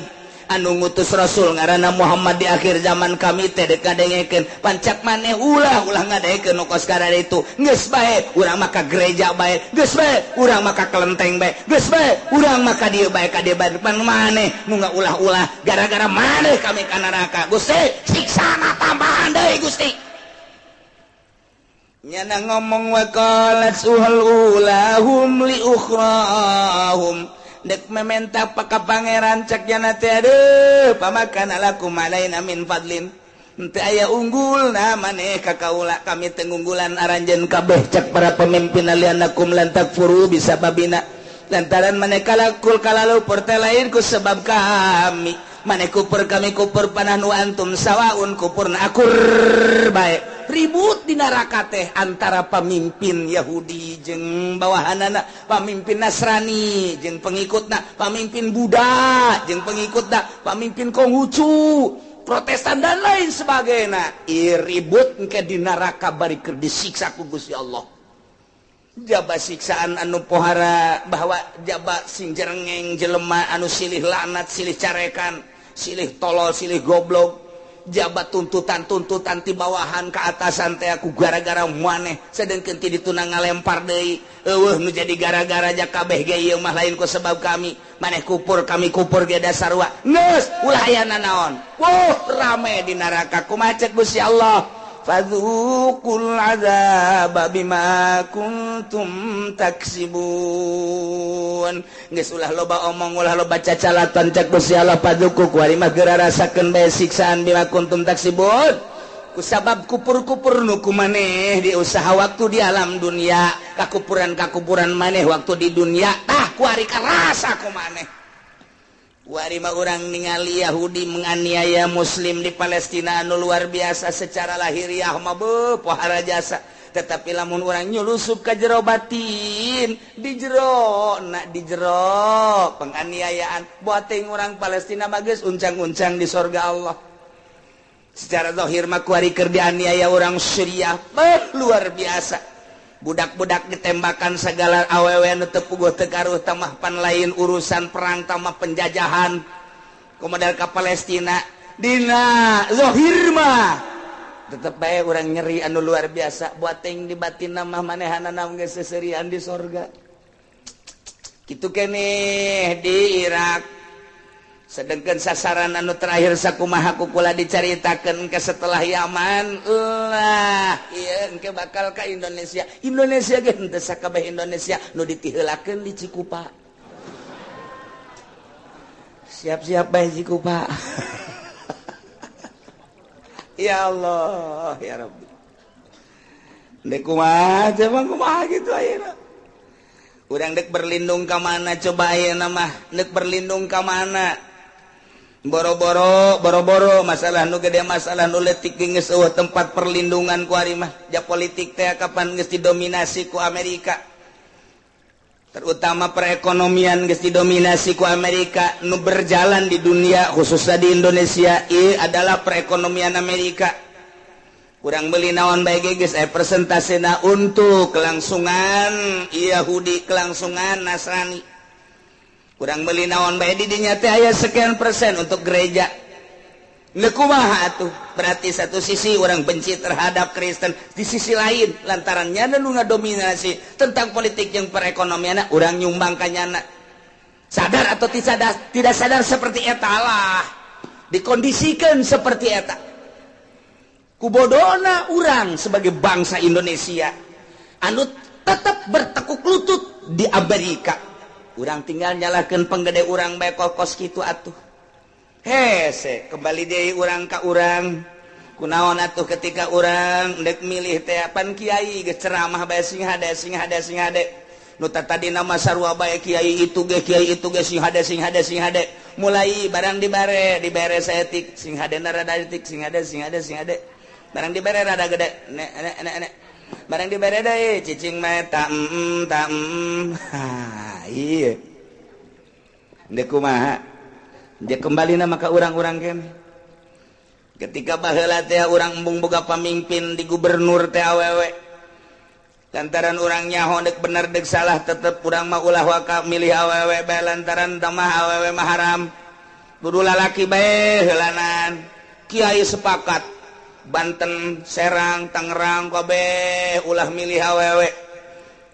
anu ngutus rasul ngaranna Muhammad di akhir zaman. Kami teh dek ngadengekeun pancak maneh ulah ulah ngadengekeun nu kos karana itu. Geus bae urang mah ka gereja bae, geus bae urang mah ka kelenteng bae, geus bae urang mah ka dieu bae ka dieu bae. Pan maneh nu ngaulah-ulah gara-gara maneh kami ka neraka. Gusti siksana tambahan deui Gusti. Nyana ngomong wa qalat suhal ulahum li ukhrahum, dek mementa paka pangeran cek jana teh aduh pamakan alakum alaina min fadlin, henteu aya unggulna maneh ka kaula, kami teu ngunggulan aranjeun kabeh cek para pemimpin alianakum lan takfuru bisababina, lantaran maneh kalakul kalalupur teh lain ku sebab kami, maneh kupur kami kupur panahnu antum sawaun kupurna akur bae. Ribut di neraka teh antara pemimpin Yahudi jeung bawahanana, pemimpin Nasrani jeung pengikutna, pemimpin Buddha jeung pengikutna, pemimpin Konghucu Protestan dan lain sebagainya. Ribut engke di neraka bari keur disiksa ku Gusti Allah. Jaba siksaan anu pohara bahwa jaba sing jerengeng jelema anu silih laknat, silih carekan, silih tolol, silih goblok. Jaba tuntutan-tuntutan ti bawahan ke atasan teh aku gara-gara maneh, sedengkeun ti dituna ngalempar deui. Eueuh nu jadi gara-gara ja kabeh ge ieu mah lain ku sebab kami. Maneh kupur kami kupur ge dasarua. Geus ulah aya nanaon. Wuh rame di neraka kumaha cek Gusti Allah. Fadzuqul azaba bima kuntum taksibun. Geus ulah loba omong, ulah loba cacalatan cek Gusti Allah fadzuqu kuari mah geura rasakeun bae siksaan bima kuntum taksibun. Kusabab kupur-kupur nu kumaneh di usaha waktu di alam dunia, kakupuran-kakupuran maneh waktu di dunia tah kuari karasa kumaneh. Wari mah urang ningali Yahudi menganiaya Muslim di Palestina anu luar biasa secara lahiriah mah beuh pohara jasa, tetapi lamun urang nyulusup ka jero batin di jero na di jero penganiayaan buating urang Palestina mah geus uncang-uncang di sorga Allah. Secara zahir mah kuari keur dianiaya urang Suriah beuh luar biasa. Budak-budak ditembakan segala awewe nu teu puguh teu karuh tamah pan lain urusan perang tamah penjajahan komodal ka Palestina dina zahir mah tetep bae urang nyeri anu luar biasa buating di batin mah manehanana geus seserian di sorga. Kitu keneh di Irak. Sedangkan sasaran anu terakhir sakumaha kukula dicaritakeun ke setelah Yaman lah ieu engke bakal ka Indonesia. Indonesia ge henteu sakabeh Indonesia nu ditiheulakeun di Cikupa. Siap-siap bae Cikupa. Ya Allah ya Rabbi. Dek kumaha coba kumaha kitu ayeuna. Urang dek berlindung ka mana coba ayeuna mah, dek berlindung ka mana? Boro-boro, boro-boro masalah nu gede masalah nu leutik geus eueuh tempat perlindungan ku ari mah. Ja politik teh kapan geus didominasi ku Amerika. Terutama perekonomian geus didominasi ku Amerika nu berjalan di dunia khususnya di Indonesia ieu adalah perekonomian Amerika. Kurang beli naon bae ge geus aya persentasena untuk kelangsungan Yahudi, kelangsungan Nasrani. Kurang beli naon bae di dinya teh aya sekian persen untuk gereja. Leuh kumaha atuh? Berarti satu sisi orang benci terhadap Kristen, di sisi lain lantaran nyana nu ngadominasi tentang politik yang perekonomian urang nyumbang ka nyana. Sadar atau tidak sadar seperti eta lah. Dikondisikan seperti eta. Kubodona urang sebagai bangsa Indonesia anu tetap bertekuk lutut di Amerika. Urang tinggal nyalahkeun penggede urang bae kos kitu atuh. Hese kembali deui urang ka urang. Kunaon atuh ketika urang dek milih teh pan kiai geus ceramah bae sing hade sing hade sing hade. Nu tadi nama sarua bae kiai itu ge kiai itu ge sing hade sing hade sing hade. Mulai barang dibere saeutik sing hadena rada etik sing hade sing hade sing hade. Barang dibere rada gede nek nek nek nek. Barang dibere deui cicing mah ta ta. Ha iya. Ndek kumaha? Dia kembali nama ka urang-urang kene. Ketika baheula teh urang embung boga pamimpin di gubernur teh awewe. Lantaran urang nyaho dek bener dek salah tetep urang mah ulah waka milih awewe bae lantaran tamah awewe mah haram. Kudu lalaki bae heulanan. Kiai sepakat Banten, Serang, Tangerang kabeh ulah milih awewe.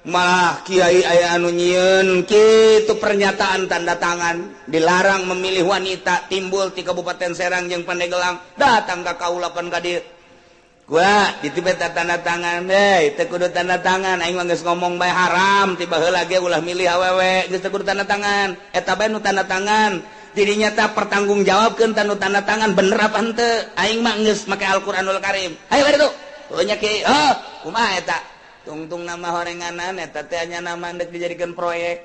Malah kiai aya anu nyieun kitu pernyataan tanda tangan dilarang memilih wanita timbul di Kabupaten Serang jeung Pandeglang datang ka kaulapan ka dieu. Gua ditibet tanda tangan deui teu kudu tanda tangan aing mah geus ngomong bae haram ti baheula ge ulah milih awewe geus teu kudu tanda tangan eta bae nu tanda tangan dirinya ta pertanggungjawabkeun tanu tanda tangan bener apa henteu aing mah geus make Al-Qur'anul Karim. Hayu bari tuh. Oh nya kiai oh kumaha eta tungtung nama horenganan eta teh nya nama ndek dijadikeun proyek.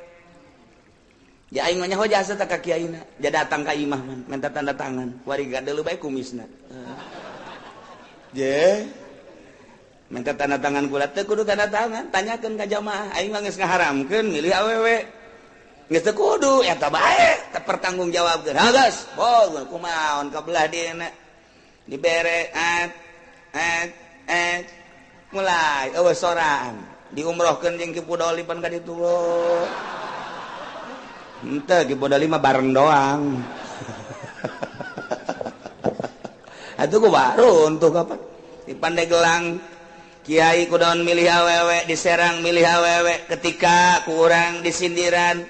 Ya aing mah nyaho jasa ta ka kiaina. Ja datang ka imah man minta tanda tangan. Wari gadeuleuh bae kumisna. Je minta tanda tangan kula teu kudu tanda tangan, tanyakeun ka jamaah. Aing mah geus ngaharamkeun milih awewe. Geus teu kudu eta bae teu pertanggungjawabkeun. Ha geus, boh kumaon ka belah dieuna. Dibere at at at mulai eueuh soraan diumrohkeun jeung Ki Pudoli pan ka ditu. Henteu Ki Pudoli mah bareng doang. Atuh ku baru untuk apa? Di Pandeglang kiai kudaon milih awewe, di Serang milih awewe, ketika ku urang disindiran,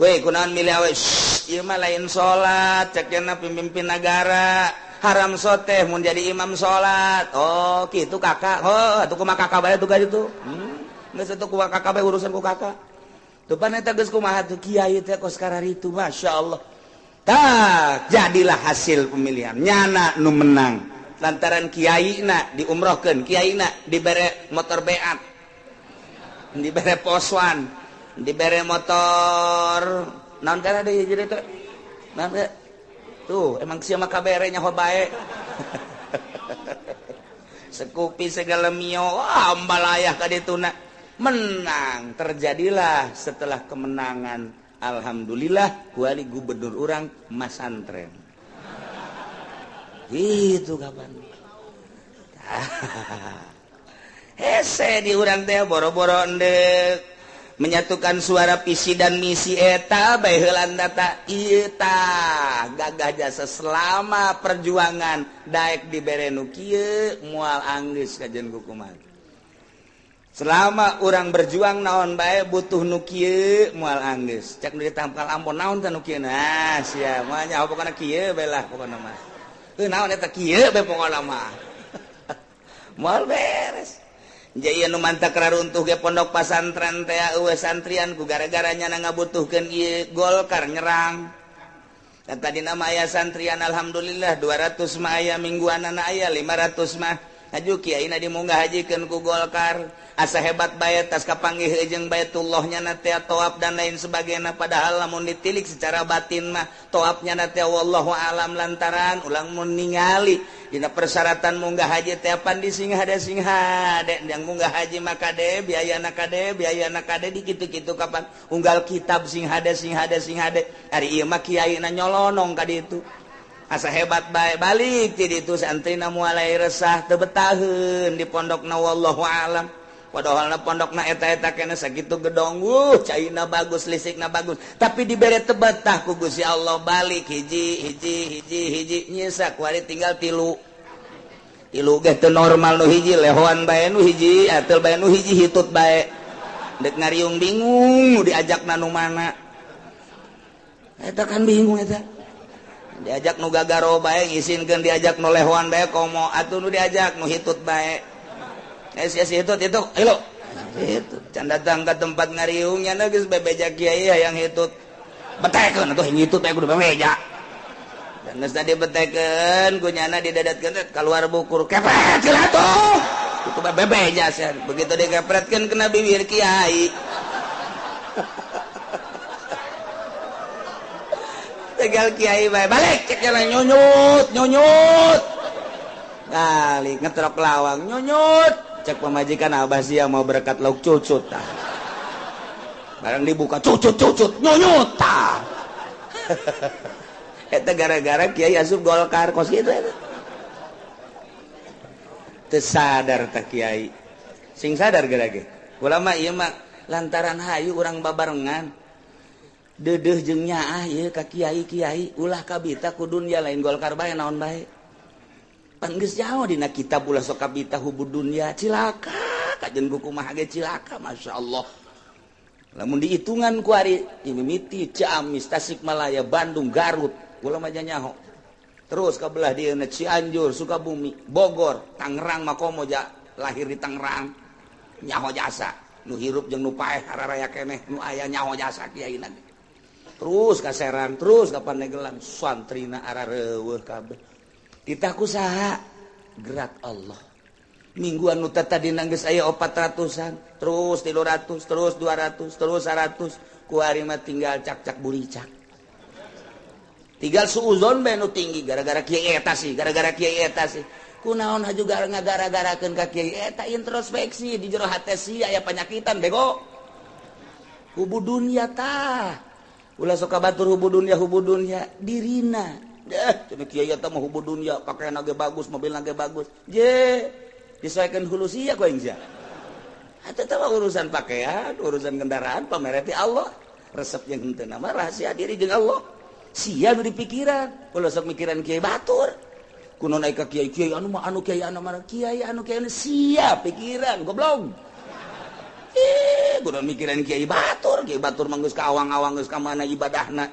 weh kunaon milih awewe, ieu mah lain salat, cek cenah pemimpin negara, haram soteh mun jadi imam salat. Oh, kitu kakak. Oh, atuh kumaha kakak bae tuh ka ditu. Geus atuh kumaha kakak bae urusan ku kakak. Tuh pan eta geus kumaha tuh kiai teh kos kararitu, masyaallah. Tah, jadilah hasil pemilihan nyana nu menang. Lantaran kiai na diumrohkeun, kiai na dibere motor beat, dibere poswan, dibere motor naon kana deui jadi teh naon teh tuh emang sia mah kabere nyaho bae. Sekupi segala mio, wah ambalayah ka dituna menang. Terjadilah setelah kemenangan, alhamdulillah kuali gubernur urang masantren. Itu kapan hese di urang teh boro-boro endek menyatukan suara visi dan misi eta bae heulan data ieu tah gagah jasa selama perjuangan daek dibere nu kieu moal anggeus kajen kukumaha. Selama urang berjuang naon bae butuh nu kieu moal anggeus. Cek nu ditampal ampun naon teh nu kieu nah sia moal nyaho pokona kieu bae lah pokona mah. Heuh naon eta kieu bae pokona mah. Moal beres. Jaya nu mantak raruntuh ge pondok pasantren teh eueuh santrian ku gara-gara nyana ngabutuhkeun ieu Golkar nyerang. Dan tadina mah aya santrian alhamdulillah 200 mah aya mingguanana aya 500 mah. Haju kiaina dimunggah hajikeun ku Golkar. Asa hebat bae tas kapanggih jeung Baitullahnya na teh tawaf dan lain sebagainya, padahal lamun ditilik secara batin mah tawafnya na teh wallahu alam lantaran ulang mun ningali dina persyaratan munggah haji teh pan di sing hade yang munggah haji mah kade biayana kade di kitu-kitu kapan unggal kitab sing hade ari ieu mah kiaina nyolonong ka ditu. Asa hebat bae balik ti ditu santrina mulai resah teu betaheun di pondokna wallahu alam. Padahal pondokna eta-eta kene sakitu gedong, caina bagus, listrikna bagus, tapi dibere teu betah ku Gusti Allah balik hiji hiji hiji hiji nyisa kuari tinggal tilu. Tilu ge teu normal nu hiji lehoan bae nu hiji, atel bae nu hiji hitut bae. Dek ngariung bingung nu diajakna nu mana. Eta kan bingung eta. Diajak nu gagaro bae ngisinkeun, diajak nu lehoan bae komo atuh nu diajak nu hitut bae. Si hitut itu ilo hitut can datang ka tempat ngariungnya geus bebeja kiai hayang hitut betekeun atuh hitut bae kudu bebeja dan geus tadi betekeun ku nyana didadatkeun kaluar bukur kepret heula atuh itu bae bebeja sia begitu dikepretkeun kena bibir kiai. Tegal kiai bae balik cek jalan nyunyut nyunyut balik ngetrok lawang nyunyut cek pemajikan abah sia mau berkat lauk cucut tah barang dibuka cucut cucut nyunyut tah. Eta gara-gara kiai asup Golkar kos kitu eta teu sadar tah kiai sing sadar geura ge ulama ieu mah lantaran hayu urang babarengan deudeuh jeung nyaah ieu ka kiai-kiai ulah kabita ku dunya lain Golkar bae naon bae. Pan geus jauh dina kitab ulah sok kabita hubud dunya cilaka kajen buku mah ge cilaka masyaallah. Lamun dihitungan ku ari mimiti Ciamis, Tasikmalaya, Bandung, Garut ulah mah nyaho. Terus ka belah dieuna Cianjur, Sukabumi, Bogor, Tangerang mah komo ja lahir di Tangerang nyaho jasa nu hirup jeung nu paeh hararaya keneh nu aya nyaho jasa kiaina. Terus ka Serang, terus ka Pandeglang, santrina arareuweuh kabeh. Titah ku saha? Gerak Allah. Mingguan nu tadi geus aya 400-an, terus 300, terus 200, terus 100, ku ari mah tinggal cak-cak buricak. Tinggal suuzon bae nu tinggi gara-gara kiai eta sih, gara-gara kiai eta sih. Kunaon haju ngagara-garakeun ka kiai eta introspeksi di jero hate sia aya panyakitan bego. Hubu dunya tah. Ulah sok batur hubu dunya dirina. Deh, cenah kiai eta mah hubud dunya, pakaian ge bagus, mobil ge bagus. Je, disesuaikan hulu sia ku aing sia. Eta teh urusan pakaian, urusan kendaraan pamere ti Allah. Resep jeung henteu mah rahasia diri jeung Allah. Sia nu dipikiran, ulah sok mikiran kiai batur. Kuno naik ka kiai, kiai anu mah anu kiai anu mah kiai anu kiai anu sia pikiran goblok. Kudu mikiran kiai batur mah geus ka awang-awang geus ka mana ibadahna.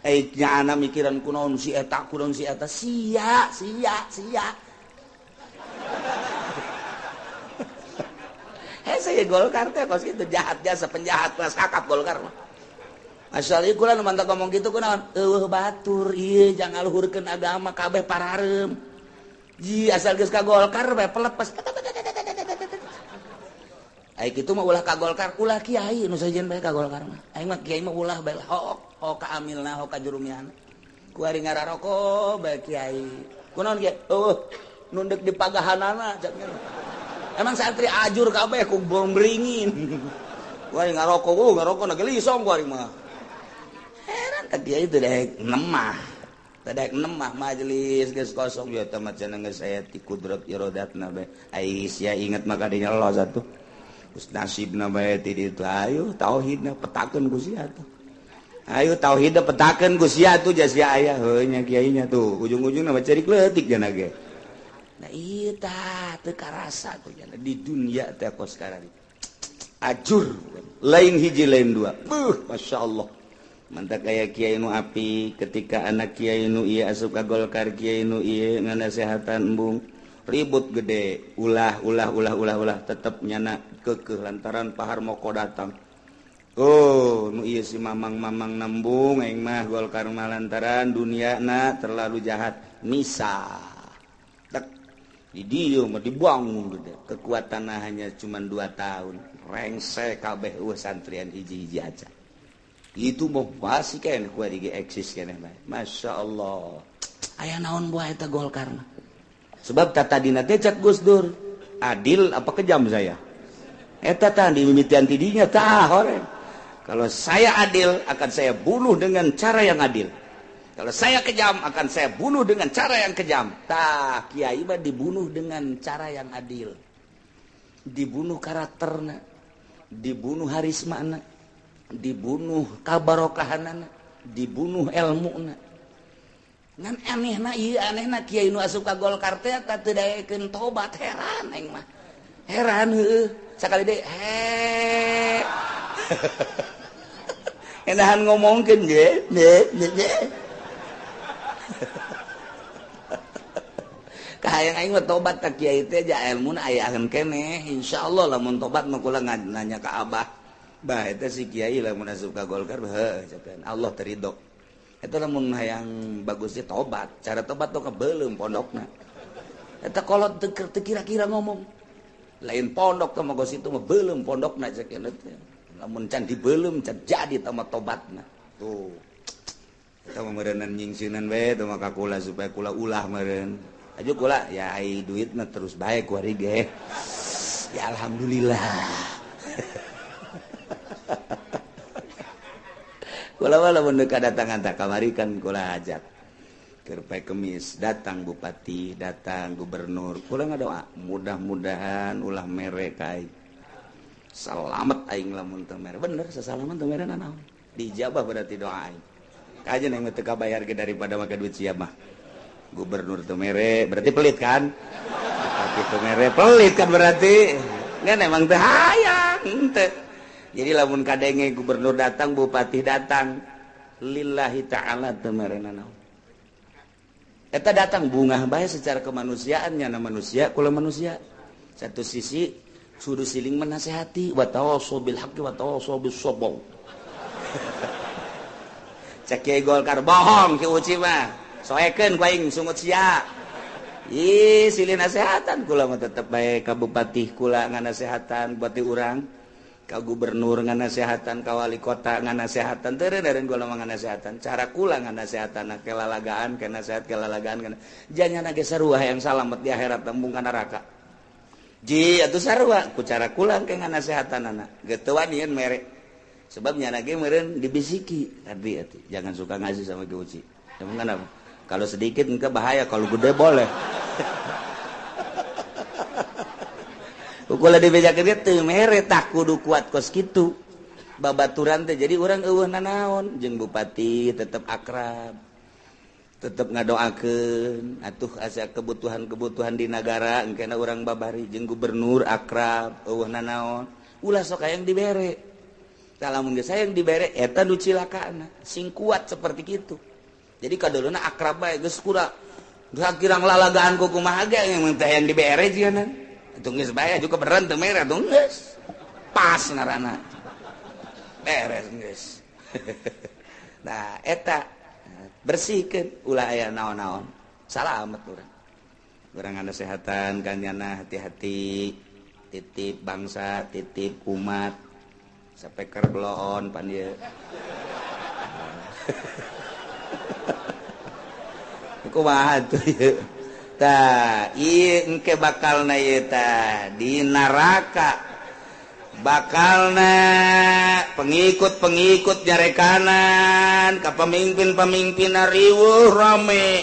Nya ana mikiran kunaon si eta, kunaon si eta, sia sia sia. Hese Golkar teh kos kitu jahat jasa penjahat kelas kakap Golkar mah. Asal ieu kula nu mantap ngomong kitu kunaon? Eueuh batur ieu jangan ngaluhurkeun agama kabeh parareum. Ji asal geus ka Golkar bae pelepes. Ai kitu mah ulah ka Golkar, ulah kiai nu sajen bae ka Golkar mah. Aing mah kiai mah ulah bae hook, hook ka amilna, hook ka jurumiana. Ku ari ngararoko bae kiai. Kunaon kiai? Eueuh, nu deuk dipagahanana cak. Emang santri ajur kabeh ku beringin. Ku ari ngaroko, ngaroko na gelisong ku ari mah. Heran ka kiai teu daek nemah. Teu daek nemah majelis geus kosong ya teh mah cenah geus aya ti kudrat iradatna bae. Ai sia inget mah kadinya los atuh. Geus nasibna bae ti ditu ayo tauhidna petakeun ku sia tuh. Ayo tauhidna petakeun ku sia tuh sia aya heuh nya kiainya tuh ujung-ujungna mah cerik leutik jana ge. Nah ieu tah teu karasa tuh jana di dunia teh kos sekarang. Ajur lain hiji lain dua. Beuh masyaallah. Mantap kaya kiai nu api ketika anak kiai nu ieu asup ka Golkar kiai nu ieu nganasehatan embung ribut gede ulah ulah ulah ulah ulah tetep nyana kekeh lantaran Pak Harmoko datang. Oh nu ieu si mamang-mamang nembung aing mah Golkar mah lantaran duniana terlalu jahat misa. Tek di dieu mah dibangun gede kekuatan hanya cuma 2 tahun rengse kabeh eueuh santrian hiji-hiji aja. Itu mau pasti kan ku ari ge eksis keneh bae. Masya Allah. Aya naon buah eta Golkar mah. Sebab tata dina teh cak Gus Dur, adil apa kejam saya? Eta tah dimimitian ti dinya tah horeng. Kalau saya adil akan saya bunuh dengan cara yang adil. Kalau saya kejam akan saya bunuh dengan cara yang kejam. Tah kiai mah dibunuh dengan cara yang adil. Dibunuh karakterna, dibunuh harismana, dibunuh kabarokahanana, dibunuh elmuna. Ngan anehna ieu anehna kiai nu asup ka Golkar teh teu daekeun tobat heran aing mah. Heran heueuh sakali deui he. Enahan ngomongkeun ge de de. Kahayang aing mah tobat ka kiai teh ja elmuna aya keneh insyaallah lamun tobat mah kula nanya ka Abah. Bah eta si kiai lamun asup ka Golkar heuh cakeun Allah teridho. Eta lamun hayang bagusnya tobat, cara tobat tuh kebelum pondokna. Eta kolot teu kira-kira ngomong. Lain pondok teh mah geus itu mah beuleum pondokna cakeun teh. Lamun can dibeuleum can jadi tah mah tobatna. Tuh. Eta mah meureunnan nyingsieunan we teh mah ka kula supaya kula ulah meureun. Aju kula ya ai duitna terus bae ku ari ge. Ya alhamdulillah. Kula mah lamun deuk kadatangan tah kamari kan kula ajak. Keur poe Kemis datang bupati, datang gubernur. Kula ngadoa mudah-mudahan ulah mere ka aing. Salamet aing lamun teu mere. Bener sasalaman teu mere nanaon. Dijabah berarti doa aing. Kajen aing mah teu kabayar ge daripada make duit sia mah. Gubernur teu mere berarti pelit kan? Bupati teu mere pelit kan berarti. Ngan emang teu hayang henteu. Jadi lamun kadenge gubernur datang, bupati datang, lillahi ta'ala teu mere nanaon. Eta datang bungah bae secara kemanusiaan nyana manusia kula manusia. Satu sisi suruh siling menasehati wa tawassaw bil haqqi wa tawassaw bis sabr. Cek kiai Golkar bohong ki Uci mah. Soekeun ku aing sungut sia. Ih, silih nasehatan kula mah tetep bae ka bupati kula nganasehatan bupati urang. Ka gubernur nganasehatan, ka wali kota nganasehatan, teu kula mah nganasehatan. Cara kula nganasehatan kelalagaan, ke nasehat kelalagaan kana. Janyana ge sarua hayang salamet di akhirat tembung ka neraka. Ji atuh sarua ku cara kula ke nganasehatanana. Geus teu wanian mere. Sebab nyana ge meureun dibisiki tadi atuh. Jangan suka ngasih sama Ki Uci. Emang kenapa? Kalau sedikit engke bahaya, kalau gede boleh. Ulah dibejakeun ge teu mere tah kudu kuat kos kitu. Babaturan teh jadi urang eueuh nanaon jeung bupati tetep akrab. Tetep ngadoakeun atuh asa kebutuhan-kebutuhan di nagara engkena urang babari jeung gubernur akrab eueuh nanaon. Ulah sok hayang dibere. Tah lamun geus hayang dibere eta nu cilakana, sing kuat seperti kitu. Jadi kaduluna akrab bae geus kura. Kirang lalagaan ku kumaha ge yang teh yang dibere jieunna. Atuh geus bae juga beneran teu mere atuh geus. Pas ngaranna. Beres geus. Nah eta bersihkeun ulah aya naon-naon. Salamet urang. Urang nasehatan ka nyana hati-hati titip bangsa, titip umat. Sapeker bloon pan ieu. Kumaha tuh ieu? Tah, ieu engke bakalna ieu tah di neraka. Bakalna pengikut-pengikut nyarekanan ka pemimpin-pemimpin riweuh rame.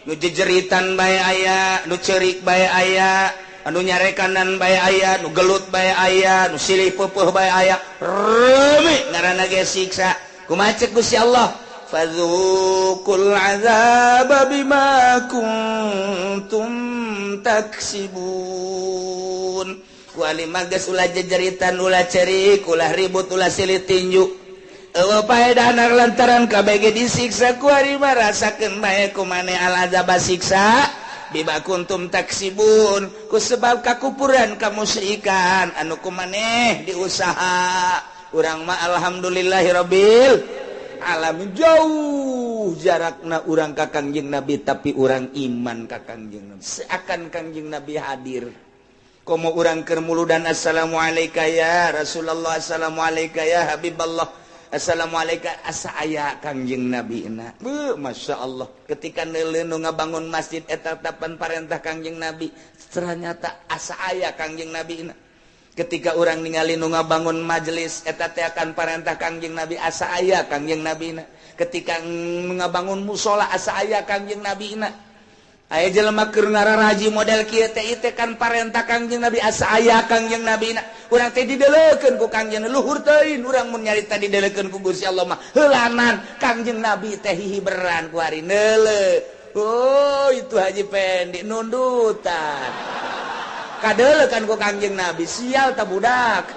Nu jejeritan bae aya, nu ceurik bae aya, anu nyarekanan bae aya, nu gelut bae aya, nu silih peupeut bae aya. Rame ngaranna ge siksa. Kumaha ceuk Gusti Allah? Fadzuqul azaba bima kuntum taksibun. Ku alima geus ulah jejeritan, ulah cerik, ulah ribut, ulah silih tinju. Eueuh paedahna lantaran kabeh disiksa ku alima rasakeun bae ku maneh al azaba siksa bima kuntum taksibun ku sebab kakupuran kamusyrikan anu ku maneh diusaha. Urang mah alhamdulillahirabbil alamin, jauh jarakna urang ka Kangjeng Nabi tapi urang iman ka Kangjeng Nabi. Seakan Kangjeng Nabi hadir. Komo urang keur muludan assalamualaikum ya Rasulullah, assalamualaikum ya Habiballah, assalamualaikum asa aya Kangjeng Nabi na. Beuh, Masya Allah. Ketika neuleuh nu ngabangun masjid eta tapan parentah Kangjeng Nabi, ternyata asa aya Kangjeng Nabi na. Ketika orang ningali nu ngabangun majelis eta teh akan parentah Kangjeng Nabi asa aya Kangjeng Nabi na. Ketika ngabangun musola asa aya Kangjeng Nabi na. Aya jelema keur ngararaji model kieu teh ieu teh kan parentah Kangjeng Nabi asa aya Kangjeng Nabi na. Urang teh didelekeun ku Kangjeng luhur teuing urang mun nyarita didelekeun ku Gusti Allah mah heulanan Kangjeng Nabi teh hihiberan ku hari neuleuh. Oh itu Haji Pendi nundutan. Kadele kan ku Kangjeng Nabi sial ta budak.